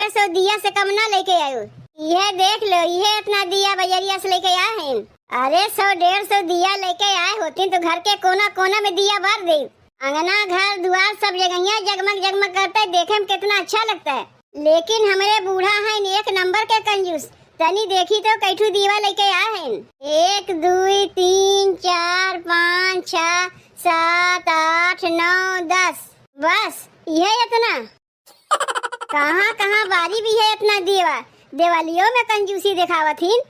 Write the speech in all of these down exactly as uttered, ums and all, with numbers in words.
सौ दिया से कम ना लेके आयो। इहे देख लो, इहे इतना दिया बजरिया से लेके आए हैं। अरे, सौ डेढ़ सौ दिया लेके आए होतीन तो घर के कोना कोना में दिया बार दे। अंगना, घर दुआर, सब जगहिया जगमग जगमग करते, देखे में कितना अच्छा लगता है। लेकिन हमरे बूढ़ा हैं एक नंबर के कंजूस। तनी देखी तो कई ठू दीवा लेके आए हैं। एक, दुई, तीन, चार, पाँच, छः, सात, आठ, नौ, दस। बस, इहे इतना। कहाँ कहाँ बारी भी है इतना दीवा, देवालियों में कंजूसी देखावत हिन।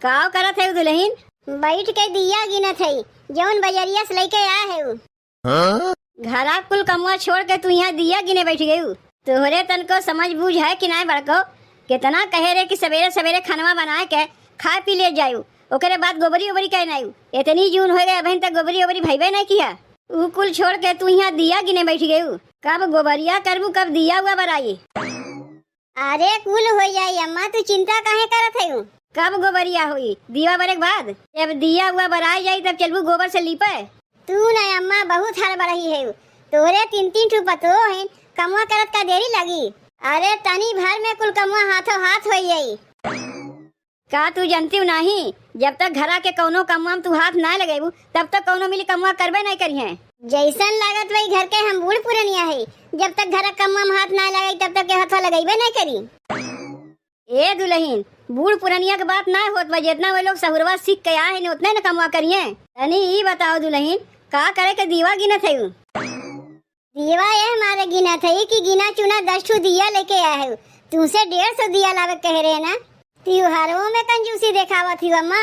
काव करत है दुलहिन? बैठ के दिया गिनत है, जौन बजरिया से लेके आए है उ। हाँ? घरा कुल कमवा छोड़ के तू यहाँ दिया गिने बैठ गयू। तोहरे तनको समझ बूझ है कि नाय बड़को? कितना कहे रे कि सवेरे सवेरे खनवा बनाए के खाए पी ले जायू, ओकरे बाद गोबरी ओबरी कहे नायू। इतनी जून हो गए, अबहिन तक गोबरी ओबरी भइबे नहीं किया। ऊ कुल छोड़ के तू यहाँ दिया गिने बैठ गयू। कब गोबरिया करबू, कब दिया हुआ बराई? अरे, कुल हो जाई अम्मा, तू चिंता काहे करत हयू? कब गोबरिया होई? दिया बरे के बाद। जब दिया हुआ बराई जाई, तब चलबू गोबर से लीपे। तू न अम्मा, बहुत हड़बड़ाही हयू। तोहरे तीन तीन ठू पतोह हैं, कमवा करत का देरी लगी? अरे, तनी भर में कुल कमवा हाथों हाथ होई जाई। का तू जनती नाही, जब तक घरा के कौनो कमवा में तू हाथ ना लगेबू, तब तक कौनो मिली कमवा करबे नहीं करिहें। जैसन लागत वही घर के हम बूढ़ पुरनिया है, जब तक घर के कमवा में हाथ ना लगे, तब तक के हथवा लगेबे नहीं करी। ए दुलहिन, बूढ़ पुरनिया के बात ना होत बा, जितना वे लोग सहुरवा सीख के आए हैं, उतने न कमवा करिहें। तनी ई बताओ दुलहिन, का करे के दीवा गिनत है उ? दियवा एह मारे गिनत हई कि गिना चुना दस ठू दिया लेके आए हऊ। तुमसे डेढ़ सौ दिया लावे के कहे रहे ना। त्योहारों में कंजूसी देखावत ही अम्मा।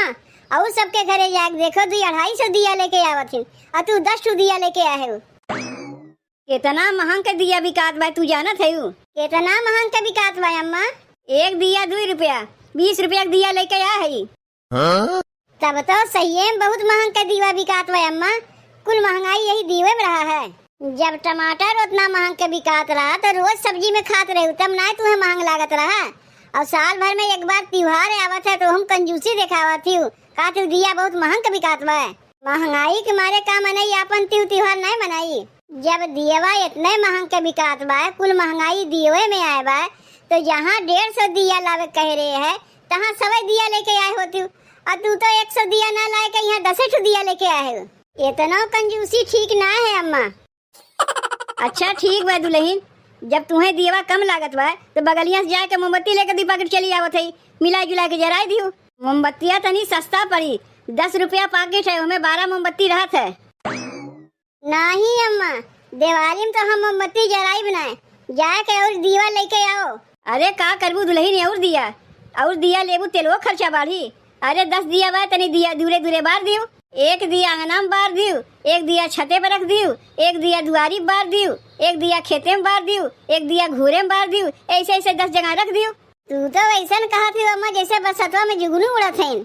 और सबके घरे जाके देखो, दुई अढ़ाई सौ दिया लेके आवत ही, और तू दस ठू दिया लेके आए हऊ। कितना महंग के दिया बिकात बा, तू जानत हऊ? कितना महंग के बिकात बा अम्मा? एक दिया दुई रुपया, बीस रुपया के दिया लेके आए हई। हाँ? तब तो सहिए में बहुत महंग के दीवा बिकात बा अम्मा। कुल महंगाई यही दीवे में रहा है। जब टमाटर उतना महंग के बिकात रहा तो रोज सब्जी में खात रहे, तब ना तुम्हें महंग लागत रहा। और साल भर में एक बार त्योहार आवत है तो हम कंजूसी देखावत ही, का तू दिया बहुत महंग के बिकात बा। महंगाई के मारे का मनई आपन तीज त्योहार नहीं मनाई? जब दियवा इतने महंग के बिकात बा, कुल महंगाई दियवे में आए बा, तो जहाँ डेढ़ सौ दिया लावे कह रहे हैं, तहाँ सवै दिया लेके आए होती। और तू तो एक सौ दिया ना लाए के यहाँ दसे ठो दिया लेके आए हो। इतना कंजूसी ठीक ना है अम्मा। अच्छा ठीक बा दुलहिन, जब तुम्हें दियवा कम लागत बा तो बगलिया से जाके मोमबत्ती लेके दी पाकिट चली आवत है, मिला जुला के जराई दियो। मोमबत्तिया तनी सस्ता पड़ी, दस रुपया पाकिट है, ओमे बारह मोमबत्ती रहत है। नाही अम्मा, दिवाली में तो हम मोमबत्ती जराइब ना, जाके और दियवा लेके आओ। अरे का करबू दुलहिन, और दिया, और दिया लेबू तेलवो खर्चा बाढ़ी। अरे दस दिया बा, तनी दिया दूरे दूरे बार दियो। एक दिया अंगना में बार दियो, एक दिया छते पर रख दियो, एक दिया दुआरी बार दियो, एक दिया खेते में बार दियो, एक दिया घूरे में बार दियो, ऐसे ऐसे दस जगह रख दियो। तू तो ऐसन कहत ही अम्मा जैसे बरसतवा में जुगनू उड़त हैं।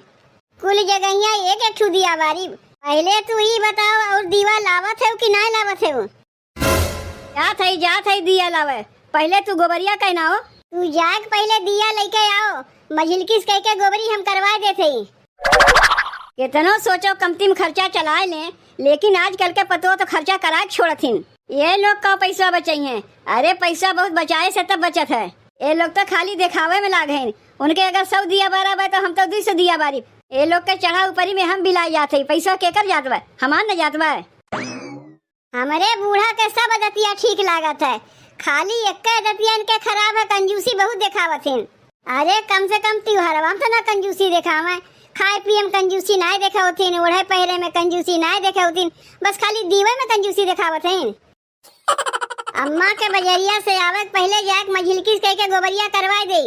कुल जगहिया एक एक ठू दिया बारी। पहले तू ई बताओ और दियवा लावत है कि ना लावत है? जात है, जात है दिया लावे। पहले तू गोबरिया कहना हो। तू जाए के पहले दिया लेके आओ, मझिलकिस कह के गोबरी हम करवा देत हई। केतनो सोचो कमती में खर्चा चलाए लें, लेकिन आजकल के पतोह तो खर्चा कराए के छोड़त हिन। ये लोग का पैसा बचाई हैं? अरे पैसा बहुत बचाए से तब बचत है। ये लोग तो खाली देखावे में लाग हैं। उनके अगर सौ दिया बारा बा तो हम तो दुई सौ दिया बारी। ये लोग के चढ़ा ऊपरी में हम बिलाई जात है, पैसा केकर जात बा? हमार न जात बा। हमरे बूढ़ा के सब आदतिया ठीक लागत है, खाली एक आदतिया इनके खराब है, कंजूसी बहुत देखावत हिन। अरे कम से कम त्योहारवा में तो ना कंजूसी देखावे, खाए पिए में कंजूसी नाय देखावत हिन, ओढ़े पहरे में कंजूसी नाय देखावत हिन, बस खाली दियवे में कंजूसी देखावत हिन। अम्मा के बजरिया से आवे के पहले जाके मझिलकी से कह के गोबरिया करवाए दे।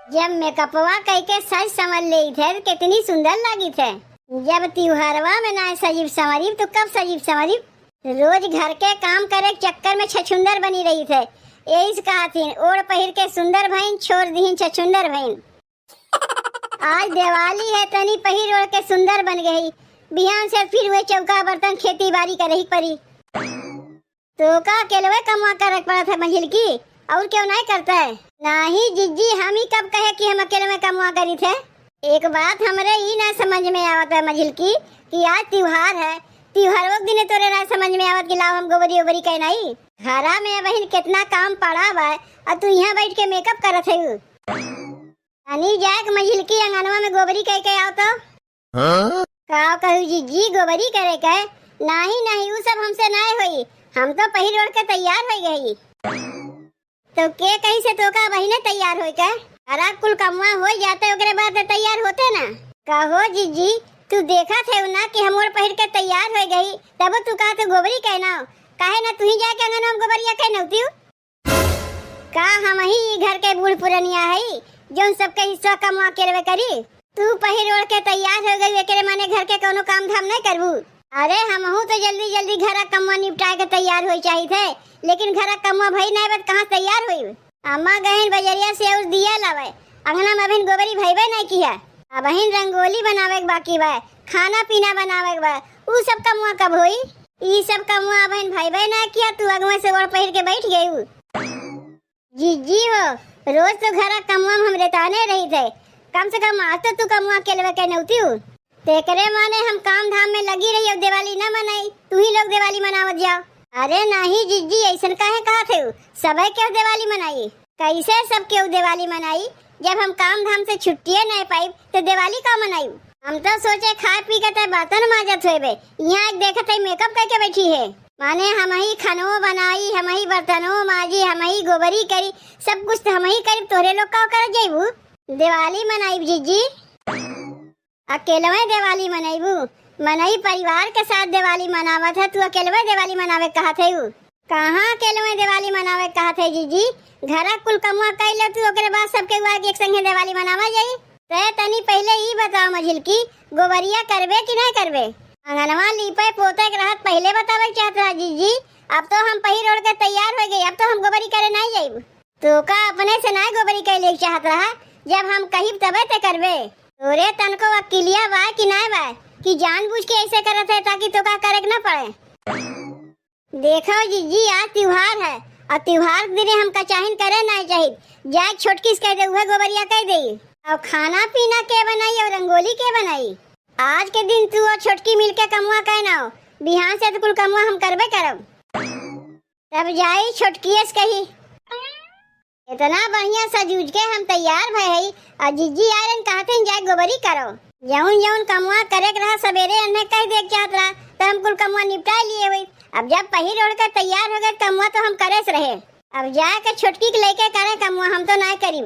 जब मेकअपवा कइके सज संवर लेइत है, तो कितनी सुंदर लागित है। जब त्योहारवा में ना सजीब संवरीब, तो कब सजीब संवरीब? रोज घर के काम करे के चक्कर में छछुंदर बनी रहित है। यही से कहत हिन, ओढ़ पहिर के सुंदर भइन, छोड़ दिहिन छछुंदर भइन। आज दिवाली है, तनी पहिर ओढ़ के सुंदर बन गई। बिहान से फिर वही चौका बर्तन, खेती बारी करे ही परी। तो का अकेलवे कमवा करे के पड़त है मझिलकी, और क्यों नहीं करता है? नाही जिज्जी, हम ही कब कहे कि हम अकेलवे कमवा करी थे? एक बात हमरे ई ना समझ में आवत है मझिलकी कि आज त्योहार है, तिउहारो के दिने तोरे ना समझ में आवत कि लाओ हम गोबरी ओबरी कइ नाई। घरा में अबहिन केतना काम पड़ा बा, अउ तू इहाँ बैठ के मेकअप करत हइउ। तनी जाइके मझिलकी अंगनवा में गोबरी कइ के आओ तो। हाँ? का कहू जिज्जी, गोबरी करे के? नाहीं, नाहीं, उ सब हमसे नाहीं होई। हम तो पहिर ओढ़ के तैयार होइ गई। तो के कही से तोका अबहिने तैयार होई के? अरे कुल कमवा होइ जाते, ओकरे बाद तैयार होते ना। कहो जिज्जी, तू देखत हउ ना कि हम ओढ़ पहिर के तैयार होइ गई, तबो तू कहत हउ गोबरी कइ नाओ? काहे ना तुहीं जाइके अंगनवा में गोबरिया कइ नउतिउ? का हमहीं ई घर के बूढ़ पुरनिया हई, जउन सबके हिस्सा कमवा अकेलवे करी? तू पहिर ओढ़ के तैयार होइ गई, एकरे माने घर के कउनो काम धाम नाहीं करबू? अरे हमहूँ तो जल्दी जल्दी घर क कमवा निपटाए के तैयार होइ चाहित है, लेकिन घर क कमवा भई नाहीं बा त कहाँ से तैयार होई? अम्मा गहिन बजरिया से अउर दिया लावे, अंगना में अबहिन गोबरी भइबे नाहीं किहा। अबहिन रंगोली बनावे के बाकी बा, खाना पीना बनावे के बा, उ सब कमवा कब होई? ई सब कमवा अबहिन भइबे नाहीं किहा, तू अगवे से ओढ़ पहिर के बैठ गइउ। जिज्जी हो, रोज तो घर क कमवा में हमरे ताने रहित है, कम से कम आज तो तू कमवा अकेलवे कइ नउतिउ। तेकरे माने हम काम धाम में लगी रही, अब दिवाली न मनाई, तुहीं लोग दिवाली मनावत जाओ। अरे नाहीं जिज्जी, अइसन काहे कहत हउ? सबे केहू दिवाली मनाई। कइसे सब केहू दिवाली मनाई? जब हम काम धाम से छुट्टिए नाहीं पाइब, तो दिवाली का मनाइब? हम तो सोचे खाए पी के ते बर्तन माजत होइबे, इहाँ एक देखत हई मेकअप कइके बैठी है। माने हमहीं खनवो बनाई, हमहीं बर्तनवो माजी, हमहीं गोबरी करी, सब कुछ तो हमहीं करिब, तोहरे लोग का करत जइबू? दिवाली मनाइब जिज्जी। अकेलवे दिवाली मनइबू? मनई परिवार के साथ दिवाली मनावत है, तू अकेलवे दिवाली मनावे कहत है? कहाँ अकेलवे दिवाली मनावे कहत है जीजी? घरा कुल कमुआ कइ ले तू, ओकरे बाद सबके हुआ एक संगे दिवाली मनावा जाई। ते तनी पहिले ई बताओ मझिलकी, गोबरिया करबे कि नहीं करबे? अंगनवा लीपे पोते के रहत पहिले बतावे के चाहत रहा जीजी, अब तो हम पहिर ओढ़ के तैयार होइ गई, अब तो हम गोबरी करे नहीं जाइब। तोका अपने से नाय गोबरी कइले के चाहत रहा, जब हम कहिब तबे ते करबे। तोरे तनको अकिलिया बा कि नाय बा कि जानबूझ के ऐसे करत है ताकि तोका करे के ना पड़े। देखो जीजी, आज त्योहार है और त्योहार के दिने हम कचाहिन करे नाय चाहित। जाए छोटकी से कह दे, उहे गोबरिया कह दे। और खाना पीना के बनाई और रंगोली के बनाई? आज के दिन तू और छोटकी मिलके कमुआ कह ना हो, बिहान से तो कुल कमुआ हम करबे करब। तब जाई छोटकियस कही, इतना बढ़िया सजूज के हम तैयार भय हई, और जीजी आयरन कहते हैं जाए गोबरी करो। जौन जौन कमुआ करे के रहा सबेरे अन्हे कह दे के चाहत रहा, तो हम कुल कमुआ निपटा लिए हुई। अब जब पहिर ओढ़ के तैयार हो गए, कमुआ तो हम करे से रहे। अब जाए के छोटकी के लेके करे कमुआ, हम तो ना करी।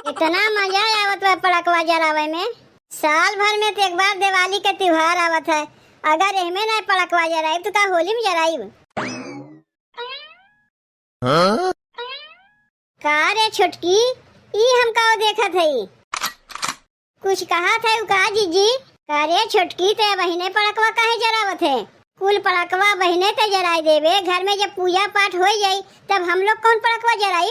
इतना मजा आवत बा पड़कवा जरावे में। साल भर में तो एक बार दिवाली के त्योहार आवत है, अगर एहमे ना पड़कवा जराइब तो का होली में जराइब? हाँ? का रे छोटकी, ई हम का देखत हई? कुछ कहत है का जीजी? का रे छोटकी, ते बहिने पड़कवा काहे जरावत है? कुल पड़कवा बहिने ते जराई देबे, घर में जब पूजा पाठ हो जाई तब हम लोग कौन पड़कवा जराई?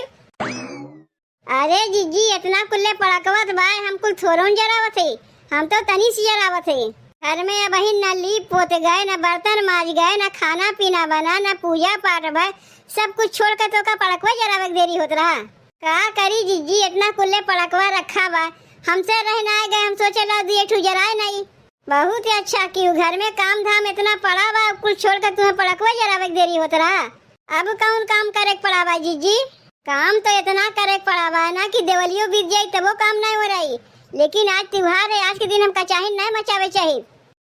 अरे जीजी, इतना कुल्ले पड़कवत बा, हम कुल थोरन जरावत है, हम तो तनी सी जरावत है। घर में अबहिन न लीप पोत गए, न बर्तन माज गए, न खाना पीना बना, न पूजा पाठ भय, सब कुछ छोड़ के तोका पड़कवा जरावे के देरी होत रहा। का करी जीजी, इतना कुल्ले पड़कवा रखा बा, हमसे रह ना गए, हम सोचे ला दिए ठू जराए नहीं। बहुत ही अच्छा किहू, घर में काम धाम इतना पड़ा बा, कुल छोड़ के तुम्हें पड़कवा जरावे के देरी होत रहा। अब कौन काम करे के पड़ा बा जीजी? काम तो इतना करे के पड़ा बा ना कि देवलियो बीत जाई तबो काम नहीं हो रही। लेकिन आज त्योहार है, आज के दिन हम कचाहिन नहीं मचावे चाहिए।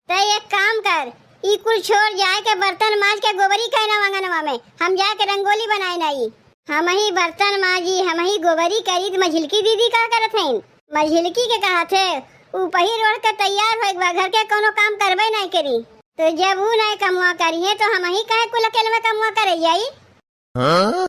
त एक काम कर, ई कुल छोड़, जाए के बर्तन माज के गोबरी कहना आंगनवा में, हम जाए के रंगोली बनाए नाई। हमही बर्तन माजी, हमही गोबरी करी, त मझिलकी दीदी का करत हईन? मझिलकी के कहत है, ऊ पहिर ओढ़ के तैयार होए के बा, घर के कोनो काम करबे नहीं करी। तो जब ऊ नहीं कमुआ करी है, तो हमही काहे कुल अकेले में कमुआ करे जाई? हाँ?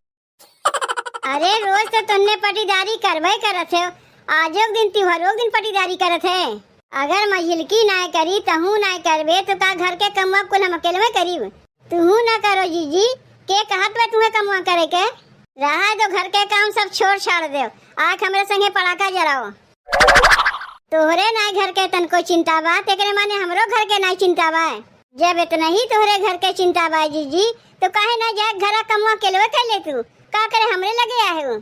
अरे, रोज तो तुन्ने पटीदारी करबे करत है, आजो के दिन, त्योहारो के दिन पटीदारी करत है। अगर मझिलकी नहीं करी, तहू नहीं करबे, तो का घर के कमुआ कुल हम अकेले में करीब? तुहू ना करो जीजी, के कहत बा तुम्हें कमुआ करे के? रहा दो, घर के काम सब छोड़ छाड़ दो, आके हमरे संगे पड़ाका जराओ। तोहरे नाय घर के तनको चिंता बा, तेकरे माने हमरो घर के नाय चिंता बा। जब इतना ही तोहरे घर के चिंता बा जीजी, तो काहे ना जाए घरा कमुआ अकेलवे कर ले तू? का करे हमरे लगे आहे हो?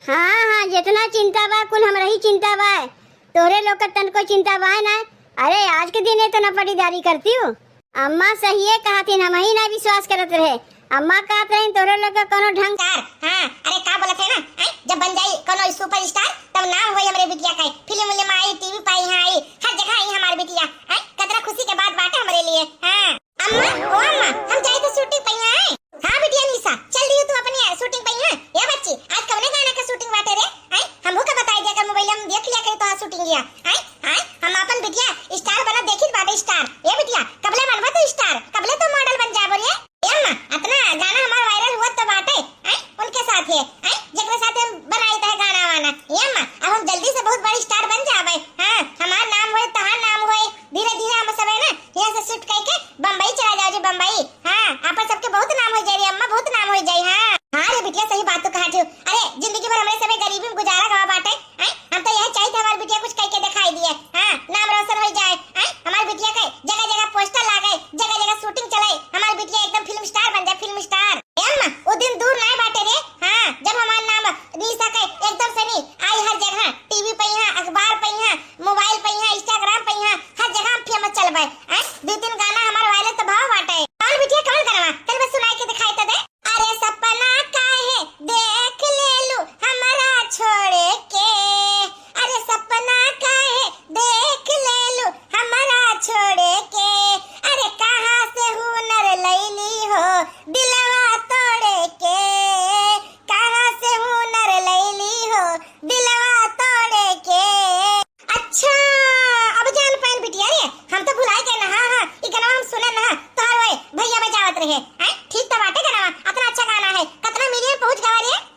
हाँ, हाँ, जितना चिंता बा, कुल हमरा ही चिंता बा। तोहरे लोग के तनको चिंता बा ना, अरे, आज के दिन ये तो ना पटीदारी करती हूँ। अम्मा सहिए कहत हिन, हमही ना विश्वास करत रहे। अम्मा कहत रही, "तोरे लोग का कोनो ढंग।" यार, हाँ, अरे का बोलत है ना, हैं? जब बन जाई कोनो superstar, तब नाम होई हमरे बिटिया का। फिल्म उल्म आई, टीवी पे आई, हाँ आई, हर जगह आई हमार बिटिया, हैं? कितना खुशी के बात बाटे हमरे लिए, हाँ। अम्मा, ओ अम्मा, हम जाई तो shooting पे यहाँ आए। हाँ बिटिया निशा, चल दियो तू अपनी shooting पे यहाँ। ए बच्ची, आज कवने गाना का shooting बाटे रे? हैं? हमहू का बताई दिया कर, mobile में देख लिया करी तो shooting गया। हैं? हैं? हम अपन बिटिया star बनत देखित बाटे star। ए बिटिया, कबले बनबा तू star? कबले तू model बन जाबो रे? ए अम्मा, अतना गाना हमार viral हुआ तो बाटे, हैं? उनके साथ है, हैं? जेकरे साथ हम बनाई तो है गाना वाना। ए अम्मा, अब हम जल्दी से बहुत बड़ी star बन जाबे। हाँ, हमार नाम होए, तहार नाम होए। धीरे धीरे हम सब है ना, यहाँ से shift करके बम्बई चला जाओ जी, बम्बई। हाँ, आपन सबके बहुत नाम हो जाए रे अम्मा, बहुत नाम हो जाए। हाँ, हाँ रे बिटिया, सही बात तो कहा थी। अरे, जिंदगी भर हमरे सबे गरीबी में गुजारा गवा बाटे। हैं? हम तो यह चाहिए थे हमारी बिटिया कुछ कह के दिखाई दिए। हाँ, नाम रोशन हो जाए। हैं? हमारी बिटिया के जगह जगह poster लागे, जगह जगह shooting चले, हमारी बिटिया एकदम film star बन जाए, film star। ए अम्मा, वो दिन दूर नहीं बाटे रे। हाँ, जब हमार नाम निशा के एकदम से नहीं आई हर जगह, टीवी पे यहाँ, अखबार पे यहाँ, mobile पे यहाँ, Instagram पे यहाँ, हर जगह हम famous चलबे। हैं? दो तीन गाना हमार viral तो भाव बाटे। कौन बिटिया, कौन गाना? चल बस सुनाई के दिखाई तो दे। अरे सपना काहे देख लेलू हमरा छोड़े के, अरे सपना काहे देख लेलू हमरा छोड़े के, अरे कहाँ से हुनर लैली हो दिलवा तोड़े के, कहाँ से हुनर लैली हो दिलवा तोड़े के। अच्छा, अब जान पाइन बिटिया रे, हम तो भुलाए गए ना। हाँ, हाँ, ई गाना हम सुने ना, तोहार वही भैया बजावत रहे। हैं? ठीक तो बाटे गाना, अतना अच्छा गाना है, कितना million पहुँच गवा रे।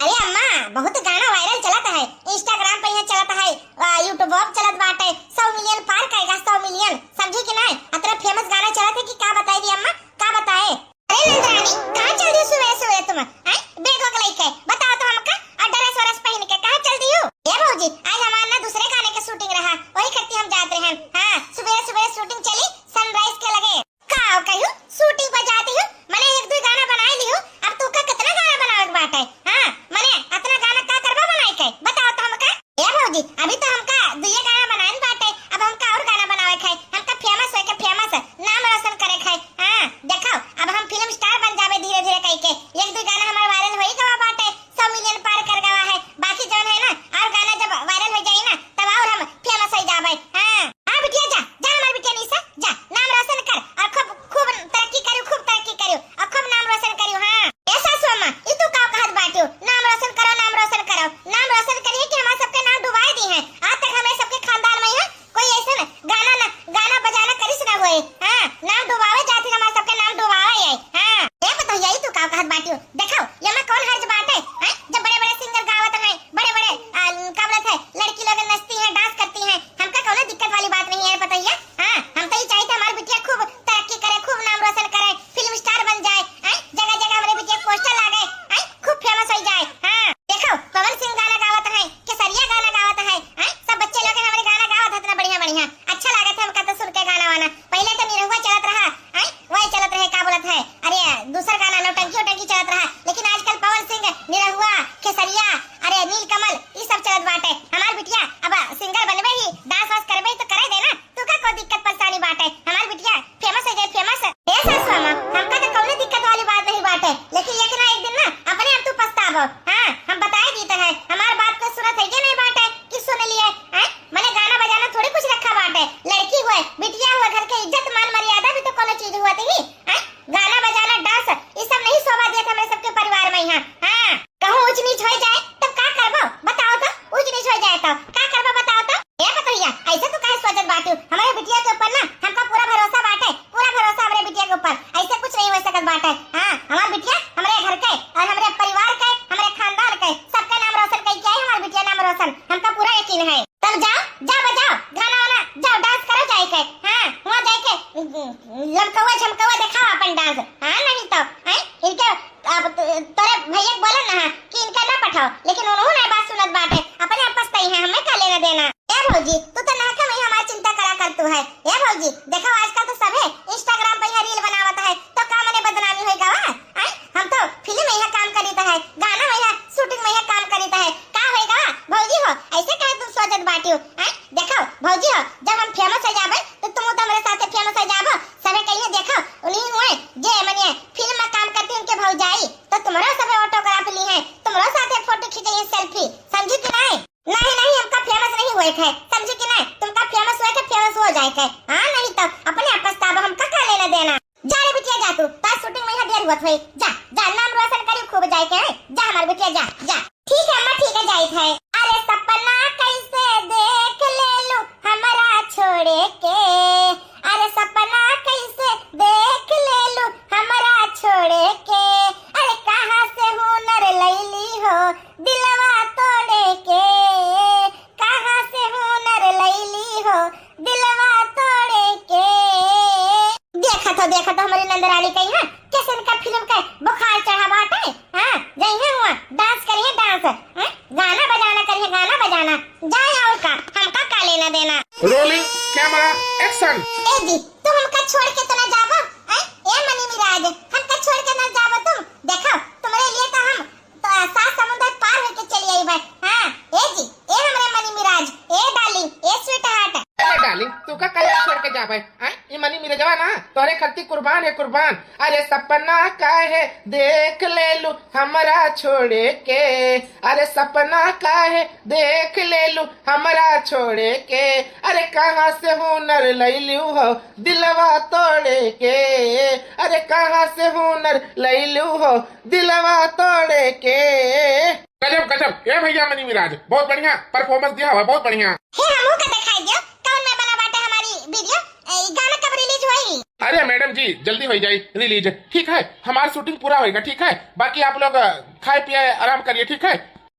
अरे अम्मा, बहुत गाना viral चलत है, Instagram पे यहाँ चलत है, आ, YouTube पे चलत बाटे, सौ million पार करेगा, सौ million, समझी कि नहीं? अतना famous गाना चलत है कि का बताई दी अम्मा, का बताए? अरे नंदरानी, कहाँ चल दी सुबह सुबह तुम? हैं? Bag वैग लेके बताओ तो हमका, और dress वरेस पहन के कहाँ चल दी हो? ए भौजी, आज हमार ना दूसरे गाने के shooting रहा, वही करती हम जात रहे। हाँ, सुबह सुबह shooting चली sunrise के लगे। का कहियो, shooting पर जाती हो, मने एक दो गाना बनाए लियो, अब तू का कितना गाना बनावे के बाटे? हाँ, मने अतना गाना का करबा बनाए के, बताओ तो हमका। ए भौजी, अभी तो हमका दुइये गाना बनाइन बाटे, अब हमका और गाना बनावे के है, हमका famous होए के, famous, नाम रोशन करे के है। हाँ, देखो, अब हम film star बन जाबे धीरे धीरे कई के, एक दो गाना हमार viral होई गवा बाटे, सौ million पार कर गवा है, बाकी जौन है ना, और गाना जब viral हो जाई ना, तब और हम famous हो जाबे। हाँ, हाँ बिटिया जा, जा हमार बिटिया निशा, जा, नाम रोशन कर और खूब, खूब तरक्की करियो, खूब तरक्की करियो और खूब नाम रोशन करियो। हाँ, ए सासू अम्मा, ई तू का कहत बाटियो? नाम रोशन करो, नाम रोशन करो, नाम रोशन करिए कि हमार सबके नाम डुबाए दी हैं। आज तक हमरे सबके खानदान में है कोई ऐसन गाना न, गाना बजाना करिस न होए। हाँ, नाम डुबावे जात है, हमार सबके नाम डुबावे है। हाँ, ए पतोहिया, ई तू का कहत बाटियो? देखो, ये में कौन हर्ज बाटे? हैं? जब बड़े-बड़े singer गावत हैं, बड़े-बड़े, आ, का बोलत है, लड़की लोग नचती हैं, dance करती हैं, हमका कौनो दिक्कत वाली बात नहीं है, पतोहिया। हाँ, हम तो ये चाहित है हमार बिटिया खूब तरक्की करे, खूब नाम रोशन करे, film star बन जाए, हैं? जगह-जगह हमरे बिटिया के poster लागे, हैं? खूब famous हो जाए। हाँ, देखो, पवन सिंह गाना गावत हैं, केसरिया गाना गावत हैं, हैं? सब बच्चे लोग हमरे गाना गावत हैं, इतना बढ़िया-बढ़िया, अच्छा लागत है हमका तो सुन के गाना वाना। पहले तो निरहुआ चलत रहा, हैं? वही चलत रहे, का बोलत है, अरे, दूसर गाना नौटंकी उटंकी चलत रहा, लेकिन आजकल पवन सिंह, निरहुआ, खेसरिया, अरे, नीलकमल, ई सब चलत बाटे। हमार बिटिया अब singer बनबे ही, dance वांस करबे ही तो करे दे ना, तू का कोई दिक्कत परेशानी बाटे? हमार बिटिया famous हो जाए, famous। ए सासू अम्मा, हमका तो कौनो दिक्कत वाली बात नहीं बाटे, लेकिन एक ना एक दिन ना अपने आप तू पछताबो। हाँ, हम बताए दीत है, हमार बात को सुनत है ये नहीं बाटे कि सुन लिए, हैं? मने गाना बजाना थोड़ी कुछ रखा बाटे, लड़की हुए, बिटिया हुए, घर के इज्जत मान मर्यादा भी तो कोनो चीज हुआ थी, हैं? गाना बजाना, dance, ई सब नहीं शोभा देत हमरे सबके परिवार में यहाँ। हाँ, कहूँ ऊंच नीच हो जाए तब का करबो बताओ तो, ऊंच नीच हो जाए तो का करबो बताओ तो। ए पतोहिया, ऐसे तू काहे सोचत बाटू? हमरे बिटिया के ऊपर ना हमका पूरा भरोसा बाटे, पूरा भरोसा हमरे बिटिया के ऊपर, ऐसे कुछ नहीं हो सकत बाटे। हाँ, हमार बिटिया हमरे घर के और हमरे परिवार के, हमरे खानदान के, सबका नाम रोशन कई के आई हमार बिटिया, नाम रोशन, हमका पूरा यकीन है। तब जाओ, जाओ बजाओ गाना वाना, जाओ dance करो जाए के। हाँ, वहाँ जाए के लमकौआ झमकौआ देखाओ अपन dance। हाँ, नहीं तो, हैं, इनके अब त-, तोरे भैया के बोला ना कि इनका ना पठाओ, लेकिन उन्होंने नहीं बात सुनत बाटे, अपने आप पछताई है, हमें का लेना देना। ए भौजी, तू तो नाका में ही हमार चिंता करा कर तू है। ए भौजी, देखो आजकल तो सब है Instagram पे यहाँ reel बनावत है, तो का मने बदनामी होई गवा? हैं? हम तो film में यहाँ काम करीत है, गाना में यहाँ shooting में यहाँ काम करीत है, का होई गवा? भौजी हो, ऐसे काहे तुम सोचत बाटियो? हैं? देखो भौजी हो, जब हम famous हो हाँ, नहीं तो अपने आप पछतावा, हमका का लेना देना। जा रे बिटिया, जा तू, तार shooting में यहाँ देर हुआ थोड़ी। जा, जा, नाम रोशन करी खूब जाए के, हैं? जा हमार बिटिया, जा, जा। ठीक है अम्मा, ठीक है, जाइत है। अरे सपना कैसे देख लेलू हमरा छोड़े के, अरे सपना कैसे देख लेलू हमरा छोड़े के, अरे कहाँ से हुनर लैली हो दिलवा तोड़े के, कहाँ से हुनर लैली हो दिलवा तोड़े के। देखत हो, देखत हो, हमरी नंदरानी कही है, कैसन का फिल्म का बुखार चढ़ा बाटे, हाँ, जइहे हुआ, dance करिहे, dance, हाँ, गाना बजाना करिहे, गाना बजाना, जाए और का, हमका का लेना देना। Rolling, camera, action। ए जी, तू हमका छोड़ के तो ना जाबो, हैं? ए मनी मिराज, हमका छोड़ के ना जाबो तुम, देखो, तुम्हारे लिए तो हम तो सात समुंदर पार होके चली आई बा। हाँ, ए जी, ए हमरे मनी मिराज, ए darling, ए sweetheart। अरे darling, तू का काहे छोड़ के जाबे? आय, ई मनी मिराजवा ना, तोहरे खातिर कुर्बान है, कुर्बान। अरे सपना काहे देख लेलू हमरा छोड़े के, अरे सपना काहे देख लेलू हमरा छोड़े के, अरे कहाँ से हुनर लैलू हो दिलवा तोड़े के, अरे कहाँ से हुनर लैलू हो दिलवा तोड़े के। गजब, गजब। ए भैया मनी मिराज, बहुत बढ़िया performance दिया हुआ, बहुत बढ़िया। हे, हमहू का दिखाई दियो, कौन में बना बाटे हमारी video? ए, ई गाना कब release होई? अरे madam जी, जल्दी हो जाई release, ठीक है? हमार shooting पूरा होएगा, ठीक है? बाकी आप लोग, अ, खाए पिए आराम करिए, ठीक है?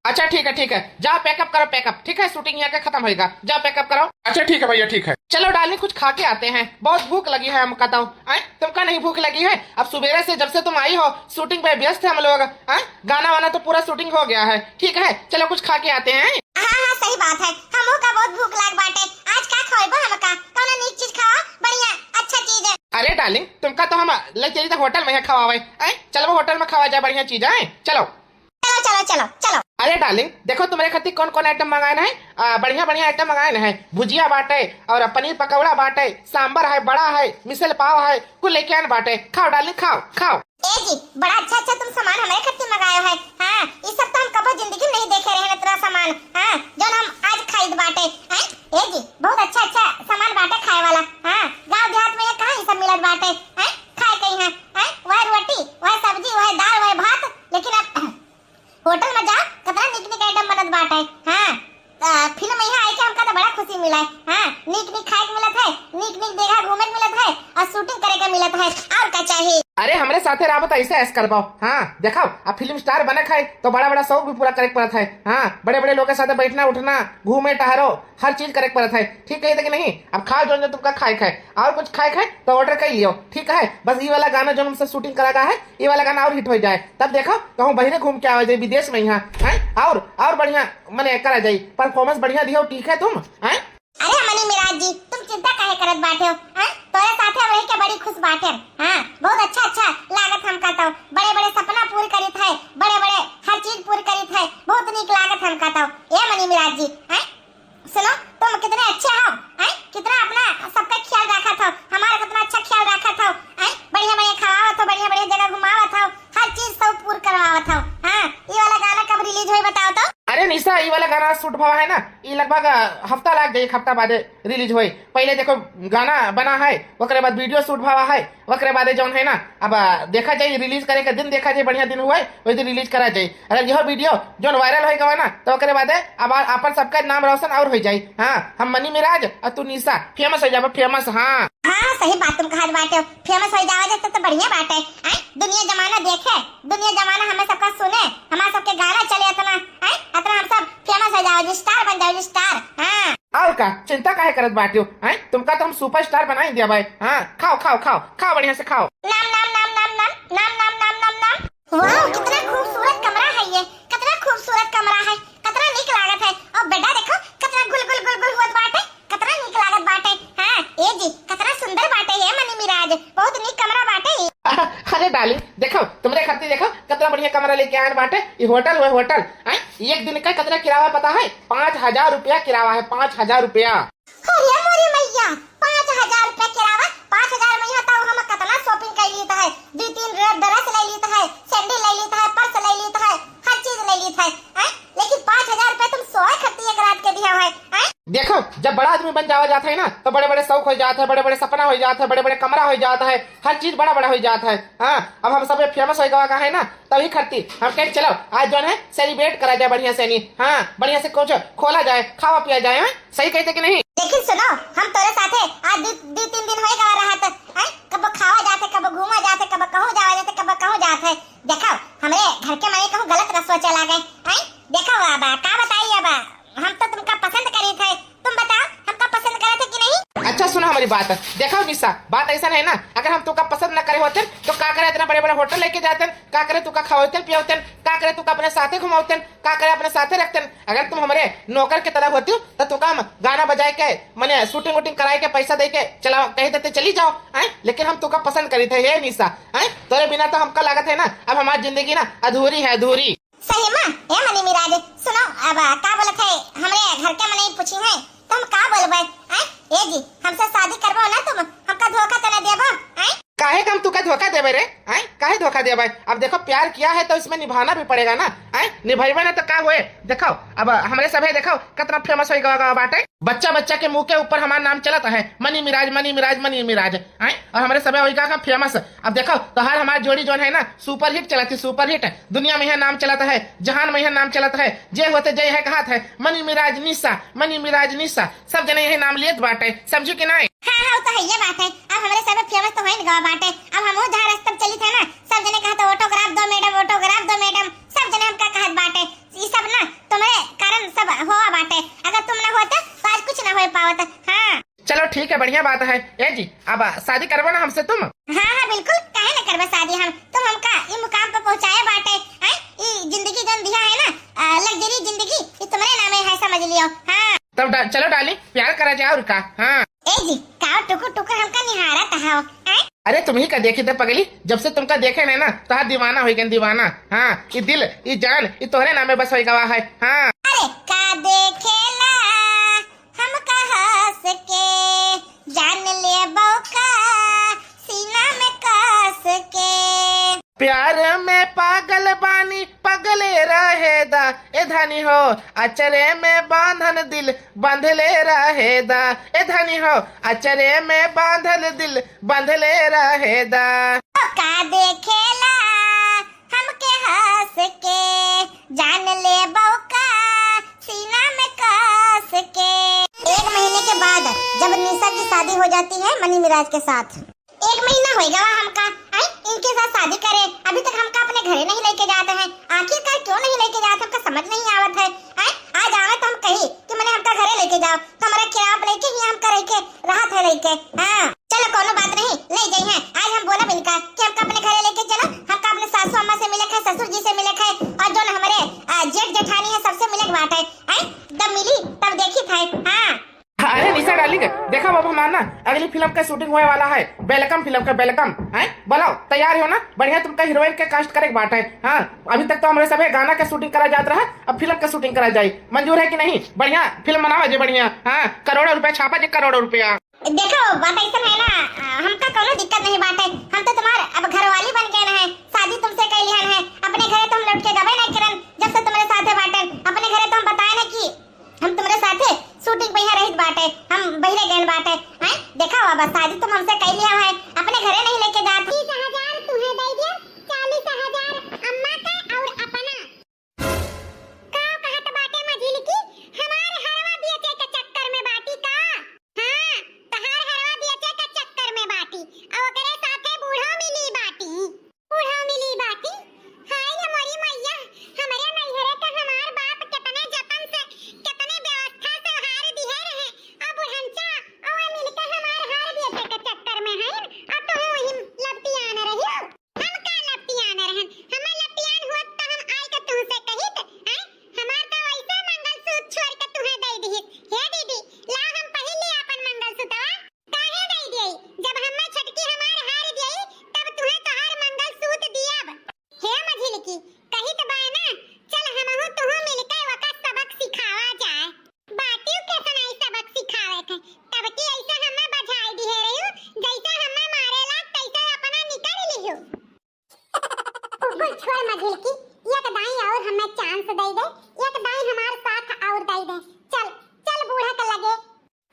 अच्छा, ठीक है, ठीक है, जाओ packup करो, packup, ठीक है? Shooting यहाँ के खत्म होएगा, जाओ packup करो। अच्छा, ठीक है भैया, ठीक है। चलो darling, कुछ खा के आते हैं, बहुत भूख लगी है हमका तो। आय, तुमका नहीं भूख लगी है? अब सुबेरे से जब से तुम आई हो, shooting पे व्यस्त है हम लोग। आय, गाना वाना तो पूरा shooting हो गया है, ठीक है, चलो कुछ खा के आते हैं। हाँ, हाँ, सही बात है, हमहू का बहुत भूख लाग बाटे। आज का खवाइबो हमका? कौनो नीक चीज खावा, बढ़िया, अच्छा चीज है। अरे darling, तुमका तो हम ले चली तो होटल में है खवावे। आय, चलो होटल में खावा जाए बढ़िया चीज है, चलो। चलो, चलो, चलो, चलो। अरे darling, देखो तुम्हारे खातिर कौन कौन item मंगाए हैं। आ, बढ़िया बढ़िया item मंगाए हैं, भुजिया बाटे और पनीर पकौड़ा बाटे, सांबर है, बड़ा है, मिसल पाव है, कुल लेके आन बाटे। खाओ darling, खाओ, खाओ। ए जी, बड़ा अच्छा अच्छा तुम सामान हमारे खातिर मंगायो है। हाँ, ई सब तो हम कबो जिंदगी में नहीं देखे रहे इतना सामान। हाँ, जौन हम आज खाइत बाटे। हैं? ए जी, बहुत अच्छा अच्छा सामान बाटे खाए वाला। हाँ, गाँव देहात में ये कहाँ ई सब मिलत बाटे? हैं? खाए कहीं है? हैं? वह रोटी, वह सब्जी, वह दाल, वह भात, लेकिन अब होटल में जाओ, कितना नीक नीक item बनत बाटे। हाँ, त फिल्म यहाँ आइके हमका तो बड़ा खुशी मिला है। हाँ, नीक नीक खाए के मिलत है, नीक नीक जगह घूमे के मिलत है और shooting करे के मिलत है, और का चाही? अरे, हमरे साथे रहबो तो ऐसे ऐश करबो। हाँ, देखो, अब फिल्म star बने के है तो बड़ा बड़ा शौक भी पूरा करे के पड़त है। हाँ, बड़े बड़े लोग के साथे बैठना उठना, घूमे टहरो, हर चीज करे के पड़त है। ठीक कही थे कि नहीं? अब खाओ जौन जौन तुमका खाए के है, और कुछ खाए के है तो order कर लियो, ठीक है? बस ई वाला गाना जौन हमसे shooting करा गा है, ई वाला गाना और hit हो जाए, तब देखो कहूँ बहिरे घूम के आवे जाए विदेश में यहाँ, हैं? और और बढ़िया मने करा जाए, performance बढ़िया दियो, ठीक है तुम, हैं? अरे मनी मिराज जी, तुम चिंता काहे करत बाटे हो, हैं? तोरे साथे हम रह के बड़ी खुश बाटे। हाँ, बहुत अच्छा अच्छा लागत हमका तो, बड़े बड़े सपना पूर करित है, बड़े बड़े हर चीज पूर करित है, बहुत नीक लागत हमका तो। ए मनी मिराज जी, हैं? सुनो, तुम कितने अच्छे हो, हैं? कितना अपना सबका ख्याल रखत हो, हमारा कितना अच्छा ख्याल रखत हो, हैं? बढ़िया बढ़िया खवावत हो, बढ़िया बढ़िया जगह घुमावत हो, हर चीज सब पूर करवावत हो। हाँ, ये वाला गाना कब release होई बताओ तो? अरे निशा, ये वाला गाना shoot भवा है ना, ये लगभग, अ, हफ्ता लाग जाए, एक हफ्ता बाद release होई। पहले देखो गाना बना है, ओकरे बाद video shoot भवा है, ओकरे बादे जौन है ना, अब, आ, देखा जाई, release करे के दिन देखा जाई, बढ़िया दिन हुए, वही दिन release करा जाई। अगर यह video जौन viral होई गवा ना, तो ओकरे बादे अब आ, आपन सबका नाम रोशन और हो जाई। हाँ, हम मनी मिराज और तू निशा famous हो जाबो, famous। हाँ। हाँ, सही बात तुम कहत बाटे, famous हो जावा जाए तो, तो बढ़िया बात है। आय, दुनिया जमाना देखे, दुनिया जमाना हमें सबका सुने, हमारे सबके गाना चले इतना, आय, इतना हम सब famous हो जाओ जी, star बन जाओ जी, star। हाँ। और का चिंता काहे करत बाटियो? हैं? तुमका तो हम superstar बनाई दिया भाई। हाँ, खाओ, खाओ, खाओ, खाओ, बढ़िया से खाओ। नाम, नाम, नाम, नाम, नाम, नाम, नाम, नाम, नाम, नाम। वाह, कितना खूबसूरत कमरा है ये, कितना खूबसूरत कमरा है, कितना नीक लागत है। और बेटा देखो, कितना गुल, गुल, गुल, गुल हुअत बाटे, कितना नीक लागत बाटे। हाँ, ए जी, कितना सुंदर बाटे ये मनी मिराज, बहुत नीक कमरा बाटे ये। अरे darling, देखो, तुमरे खातिर देखो, कितना बढ़िया कमरा लेके आए बाटे। ये होटल हुआ, होटल। हैं? एक दिन का कितना किराया पता है? पाँच हजार रुपया किराया है, पाँच हजार रुपया। अरे मोरी मैया, पाँच हजार रुपया किराया, पाँच हजार में यहाँ तो हम कितना shopping कर लेता है, दो तीन रे-, dress ले लेता है, sandal ले लेता है, purse ले लेता है, हर चीज ले लेता है, हैं? लेकिन पाँच हजार रुपया तुम सोए खातिर एक रात के दिया है, हैं? देखो, जब बड़ा आदमी बन जावा जाता है ना, तो बड़े बड़े शौक हो जात है, बड़े बड़े सपना होइ जात है, बड़े बड़े कमरा होइ जात है, हर चीज बड़ा बड़ा होइ जात है। हाँ, अब हम सब फेमस होइ गवा का है ना, तभी खत्ती हम कहे चलो आज जौन है सेलिब्रेट करा जाए बढ़िया से नी। हाँ, बढ़िया से कुछ खोला जाए, खावा पिया जाए। हाँ, सही कही थे कि नहीं? लेकिन सुनो, हम तोरे साथे आज दू, दू तीन दिन होइ गवा रहत, हैं? कबो खावा जात है, कबो घूमा जात है, कबो कहूँ जावा जात है, कबो कहूँ जात है। देखो, हमरे घर के मनई कहूँ गलत न सोचे लागे, हैं? देखो अब का बताई, अब हम तो तुमका पसंद करी थे, तुम बताओ हमका पसंद करे थे कि नहीं? अच्छा सुनो हमारी बात, देखो निशा, बात ऐसा है ना, अगर हम तुमका पसंद न करे होते तो का करे इतना बड़े बड़े होटल लेके जाते, का करे तुमका खवाते पियावते, का करे तुमका अपने साथे घुमावते, का करे अपने साथे रखते। अगर तुम हमारे नौकर के तरह होती तो तुमका हम गाना बजाए के, मने शूटिंग वूटिंग कराए के, पैसा दे के चला कह देते चली जाओ, हैं? लेकिन हम तुमका पसंद करी थे, हे निशा, हैं? तोरे बिना तो हमका लागत है ना, अब हमारी जिंदगी ना अधूरी है, अधूरी। सही मा, ए मनी मिराज, सुनो, अब का बोलत है, हमरे घर के मनई पूछी है, तो हम का बोलबे, हैं? ए जी, हमसे शादी करबो ना तुम, हमका धोखा तो न देबो, हैं? काहे का हम तुका धोखा देबे रे, हैं? काहे धोखा देबे? अब देखो, प्यार किया है तो इसमें निभाना भी पड़ेगा ना, हैं? निभाइबे ना तो का हुए? देखो, अब हमरे सभे देखो, कितना फेमस होइ गवा, गवा बाटे। बच्चा बच्चा के मुंह के ऊपर हमार नाम चलत है, मनी मिराज, मनी मिराज, मनी मिराज, हैं? और हमरे सभे होइ गवा फेमस। अब देखो, तोहार हमार जोड़ी जौन है ना, सुपरहिट चलत है, सुपरहिट। दुनिया में यह नाम चलत है, जहान में यह नाम चलत है, जे होते जे है कहत है, मनी मिराज निशा, मनी मिराज निशा, सब जने यही नाम लेत बाटे, समझू कि नाय? हाँ, हाँ, वो तो है, ये बात है। अब हमरे सब फेमस तो होइन गवा बाटे, अब हमहू जहाँ रास्ता में चली थे ना, सब जने कहत, "ऑटोग्राफ दो मैडम, ऑटोग्राफ दो मैडम", सब जने हमका कहत बाटे। ई सब ना तुम्हरे कारण सब हुआ बाटे, अगर तुम ना होते तो आज कुछ ना हो पावत। हाँ। चलो ठीक है, बढ़िया बात है। ए जी, अब शादी करबो ना हमसे तुम? हाँ, हाँ, बिल्कुल, काहे ना करबे शादी हम? तुम हमका ई मुकाम पे पहुँचाए बाटे, हैं? ई जिंदगी जौन दिया है ना, आ, लग्जरी जिंदगी, ई तुम्हरे नामे है, समझ लियो। हाँ। तब डा-, चलो डार्लिंग, प्यार करा जाए और का। हाँ। ए जी, का टुकुर टुकुर हमका निहारत हव, हैं? अरे तुम ही का देखी थे पगली, जब से तुमका देखे नहीं ना, तो हाँ दीवाना होइ गए, दीवाना। हाँ, ई दिल, ई जान, ई तोहरे नामे बस होइ गवा है। हाँ। अरे का देखेला हमका हँस के, जान लेबो का सीना में कस के। प्यार में पागल बानी, पगले रहे दा, ए धनी हो, अचरे में बांधन दिल, बंधले रहे दा, ए धनी हो, अचरे में बांधल दिल, बंधले रहे दा। का देखेला हमके हँस के, जान लेबो का सीना में कस के। एक महीने के बाद जब निशा की शादी हो जाती है मनी मिराज के साथ। एक महीना होइ गवा हमका, आई, इनके साथ शादी करे, अभी तक हमका अपने घरे नहीं लेके जात हैं। आखिरकार क्यों नहीं लेके जात, हमका समझ नहीं आवत है। आई, आज आवे तो हम कही कि मने हमका घरे लेके जाओ, तो हमारा खिलाफ लेके ही हमका रह के राहत है लेके। हाँ, चलो कोनो बात नहीं, ले जाई हैं। आज हम बोलब इनका कि हमका अपने घरे लेके चलो, हमका अपने सासू अम्मा से मिले के है, ससुर जी से मिले के है, और जौन हमरे, आ, जेठ जेठानी है सबसे मिले के बात है। आई, तब मिली तब देखी था। हाँ। अरे निशा डार्लिंग, देखा बाबू हमार ना, अगली फिल्म का शूटिंग होए वाला है, वेलकम फिल्म का, वेलकम। हैं, बोलाओ, तैयार हो ना? बढ़िया तुमका हीरोइन के कास्ट करे के बाटे। हाँ, अभी तक तो हमरे सभे गाना के शूटिंग करा जात रहा, अब फिल्म के शूटिंग करा जाई। मंजूर है कि नहीं? बढ़िया फिल्म बनावा जे, बढ़िया। हाँ, करोड़ों रुपया छापा जे, करोड़ों रुपया। देखो, बात ऐसन है ना, हमका कौनो दिक्कत नहीं बाटे। हम तो तुम्हार अब घरवाली बन गए हैं, शादी तुमसे कैली हन है। अपने घरे तो हम लौट के गबे नहीं करन, जब से तुम्हारे साथे बाटन। अपने घरे तो हम बताए ना कि हम तुम्हारे साथे शूटिंग पे यहाँ रहित बाटे, हम बहिरे गए बाटे। हैं, देखा हुआ बस, शादी तुम हमसे कैली है, अपने घरे नहीं लेके जात। तीस हजार तुम्हें दे दिया, चालीस हजार अम्मा का और अपना। का कहत बाटे मझिलकी, हमार हरवा बेचे के चक्कर में बाटी का? हाँ, तहार हरवा बेचे के चक्कर में बाटी, और ओकरे साथे बूढ़ो मिली बाटी। बूढ़ो मिली बाटी। हाय रे मोरी मैया, हमरे नैहरे के हमार बाप केतने जतन से, केतने व्यवस्था से हार दिहे रहे, और बुढ़नचा और मिलके हमार हार बेचे के चक्कर में हईन, और तू वही लपटियान रहियो। हम का लपटियान रहन? हमें लपटियान होत त हम आइ के तुहसे कहित, हैं? हमार त वैसे मंगलसूत्र छोड़ के तुहे दे दिहित। हे दीदी, ला हम पहिन ली आपन मंगलसूत्रवा। काहे दे दियई? जब हमें छोटकी हमार हार दियई, तब तुहे तोहार मंगलसूत्र दियब। हे मझिलकी, कहित बाय ना, चल हमहू तुहू मिलके ओका सबक सिखावा जाए। बाटियो के सनाई सबक सिखावे के, तब की ऐसे हमें बजाई दिहे रहियो, जैसे हमें मारेला तैसे अपना निकर लियो। कुकुर छोड़ मझिलकी, एक दाई और हमें चांस दे दे, एक दाई हमार साथ और दे दे। चल, चल बूढ़ा के लगे।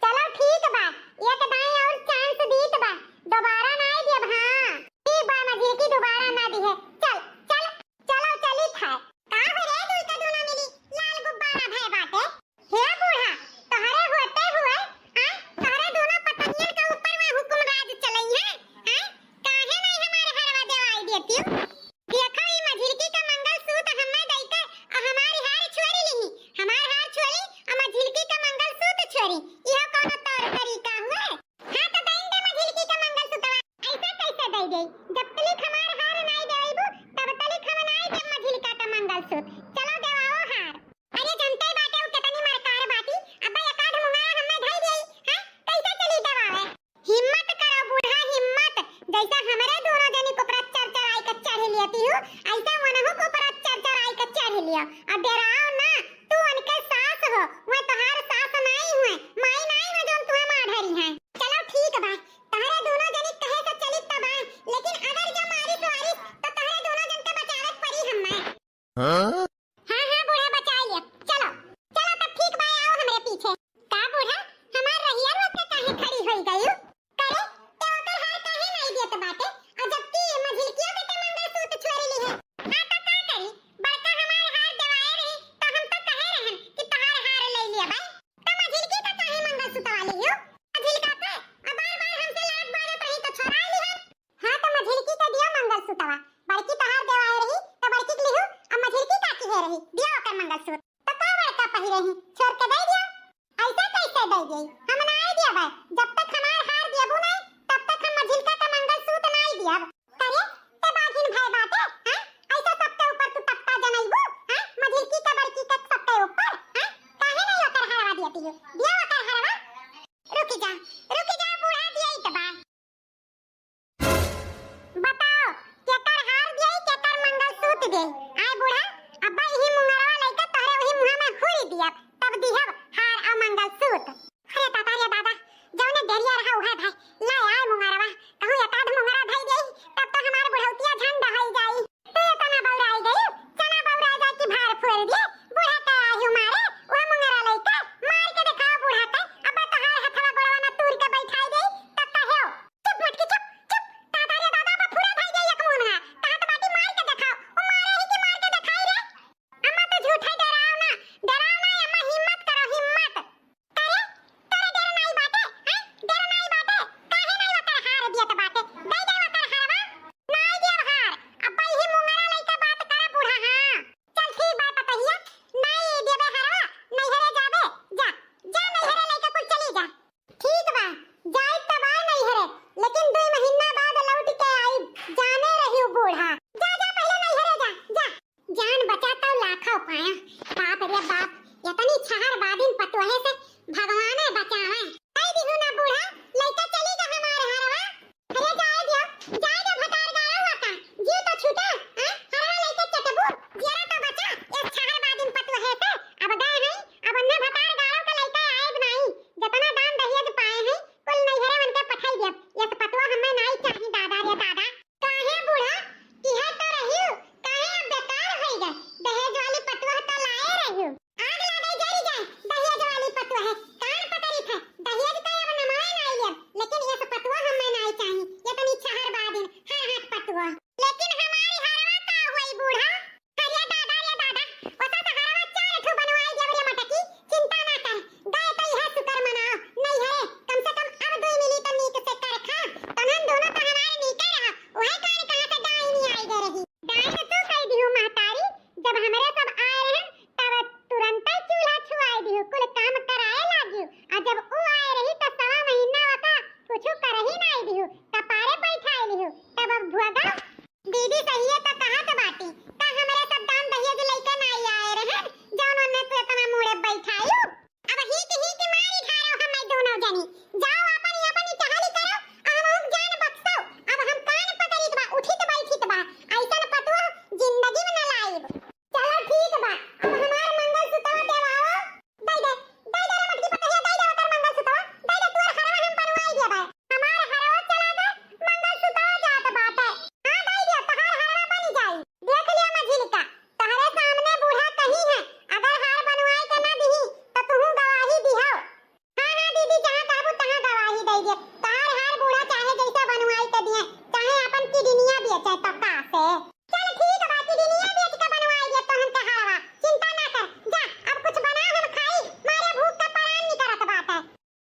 चलो ठीक बा, एक दाई और जब तलिक हमार हार नाई देवैबू, तब तलिक हम नाई देब मझिलका का मंगलसूत्र। चलो देवाओ हार। अरे जनते बाटे उ केतनी मरकार बाटी, अब एकाध मुंगारा हम्मे धई देई, हैं? कैसे चली देवावे? हिम्मत करो बूढ़ा, हिम्मत। जैसे हमरे दोनों जनी के ऊपर चर चर आई के चढ़ लियती हूँ, ऐसे वनहु के ऊपर चर चर आई के चढ़ लियो। और डराओ ना, तू उनके सास हो, वह तोहार सास नाई हुए, माई नाई हो जौन तुम्हें मार धरी है। चलो ठीक बा, तहरे दोनों जनी कहे से चली तब आए, लेकिन अगर जो मारिस वारिस तो तहरे दोनों जन के बचावे के पड़ी हम्मे। हाँ? हाँ, हाँ, बूढ़ा बचा लिया। चलो, चलो तब ठीक बा, आओ हमरे पीछे। का बूढ़ा, हमार रहिया रोक के काहे खड़ी होई गयू? करे, ते ओकर हार काहे नाई देत बाटे? और जबकि मझिलकियो के ते मंगलसूत्र छोड़ ली है। हाँ तो का करी? बड़का हमार हार देवाए रही, तो हम तो कहे रहन कि तहार हार ले लिया भाई। तो मझिलकी का काहे मंगलसूत्र वाली हो? मझिलका पे, अब बार-बार हमसे लड़त बाड़त रही तो छोड़ा ली है। हाँ, तो मझिलकी के दियो मंगलसूत्रवा। बड़की तहार देवाए रही, तो बड़की के लिहू, अब मझिलकी का किहे रही, दियो ओकर मंगलसूत्र। तो का बड़का पहिरे ही, छोड़ के दे दियो। ऐसा कैसे दे दिए? हम ना आए दिया भाई, जब तक हमार हार दियबू नहीं, तब तक हम मझिलका का मंगलसूत्र ना आई दियब। करे, ते बाघिन भय बाटे, हैं? ऐसा सबके ऊपर तू तख्ता जनैबू, हैं? मझिलकी का बड़की का सबके ऊपर, हैं? काहे नहीं ओकर हरवा दियती हो? दियो ओकर हरवा। रुक जा, रुक जा, बूढ़ा दिया इतबा। बताओ, केकर हार दियाई, केकर मंगलसूत्र दियाई? आय बूढ़ा, अब्बा इही मुंगरवा लइके तोहरे वही मुँह में हुरी दियब, तब दिहब हार आ मंगलसूत्र। अरे दादा रे दादा, जौने डेरिया रहा उहे भाई, ले आय मुंगरवा, कहूँ एकाध मुंगरा धई देई, तब तो हमार बुढ़ौतिया झंड हई जाई। तू एतना बौराई गई, चना बौरा जाए कि भार फोड़ दिए, बूढ़ा का आयु मारे, वह मुंगरा लइके, मार के देखाओ बूढ़ा के, अब्बा तोहार हथवा गोड़वा ना तूर के बैठाई देई, तब कहेओ। चुप मटकी चुप, चुप। दादा रे दादा, बफुरा भई जाई एक मुंह में। कहत बाटी मार के देखाओ। उ मारे ही कि मार के देखाई रे? अम्मा तो झूठे डराओ ना, डराओ ना अम्मा, हिम्मत करो हिम्मत। करे, तोरे डर नाई बाटे, हैं? डर नाई बाटे। काहे नाई ओकर हार दियत बाटे? दे दे ओकर हारवा। नाई दियब हार। अब्बा इही मुंगरा लइका बात करे बूढ़ा, हाँ। चल ठीक बा पतहिया, नाई देबे हारवा, नैहरे जाबे, जा, जा नैहरे लइका कुल चली जा। ठीक बा, जाई तब आ नैहरे, लेकिन दुई महीना बाद लौट के आई, जाने रही बूढ़ा। जा, जा, पहले नैहरे जा, जा। जान बचा तो लाखों पाया। बाप रे बाप, इतनी छहर बादिन पतोहे से भगवाने बचावे। कह दिहु ना बूढ़ा, लइका चली जा हमार हरवा। अरे जाए दियो, जाए दे भतार गाड़ा हुआ का, जीव तो छूटा, हाँ? हरवा लइके चटबू, जियरा तो बचा, इस छहर बादिन पतोहे से, अब गए हैं, अब अन्य भतार गाड़ो के लइके आएब नाई, जतना दान दहेज पाए हैं, कुल नैहरे उनके पठाई दियब। यस पतुआ हमें नाई चाही दादा रे दादा। काहे बूढ़ा, किहे तो रहियो, काहे अब बेकार होई गए? दहेज वाली पतुआ तो लाए रहियो। आग लागे जरी जाए, दहेज वाली पतुआ है, कान पकड़ी थे, दहेज तो अब नमवे नाई लेब, लेकिन यस पतुआ हमें नाई चाही, ये तनी छहर बादिन, हाँ हाथ पतुआ। लेकिन हमारी हरवा का होई बूढ़ा? अरे दादा रे दादा, ओसा तो हरवा चार ठो बनवाई देब रे मटकी, चिंता ना कर, गए तो यह शुक्र मनाओ, नैहरे, कम से कम अब दुई मिली तो नीक से कर खा, तनन दोनों तो हमारे नीके रहा, वह कान कहाँ से डाइन आई गए रही। डाइन तू कह दियो महतारी, जब हमरे सब आए रहन, तब तुरंते चूल्हा छुआई दियो, कुल काम कराए लागियो, आ जब उ आए रही तो सवा महीना वका कुछ कर ही नाई दियो, कपारे बैठाए लियो, तब अब भुआ दीदी सहिए त कहत बाटी, का हमरे सब दान दहेज लइके नाई आए रहन, जौन ओन्ने तू इतना मुड़े बैठायु? अब हीक हीक मारी ढारो हमें दोनों जनी, जाओ अपन अपन टहली करो, आ हम जान बक्सो, अब हम कान पकड़ित बा, उठित बैठित बा, ऐसन पतोह जिंदगी में न लाइब। चलो ठीक बा, अब हमार मंगलसूत्र देवाओ। दे दे, दे दे रे मटकी पतोहिया, दे दे ओकर मंगलसूत्र, दे दे तोर हरवा हम बनवाई देबे। हमार हरवा चला दे, मंगलसूत्र जात बाटे। हाँ दे दे, तोहार हरवा बनी जाई। देख लिया मझिलका, तोहरे सामने बूढ़ा कही है, अगर हार बनवाए के ना दिही, तो तुहू गवाही दिहो। हाँ, हाँ दीदी, जहाँ कहबू तहाँ गवाही दे दे। तोहार हार बूढ़ा चाहे जैसा बनवाई के दिए, चाहे अपन किडनिया बेचे,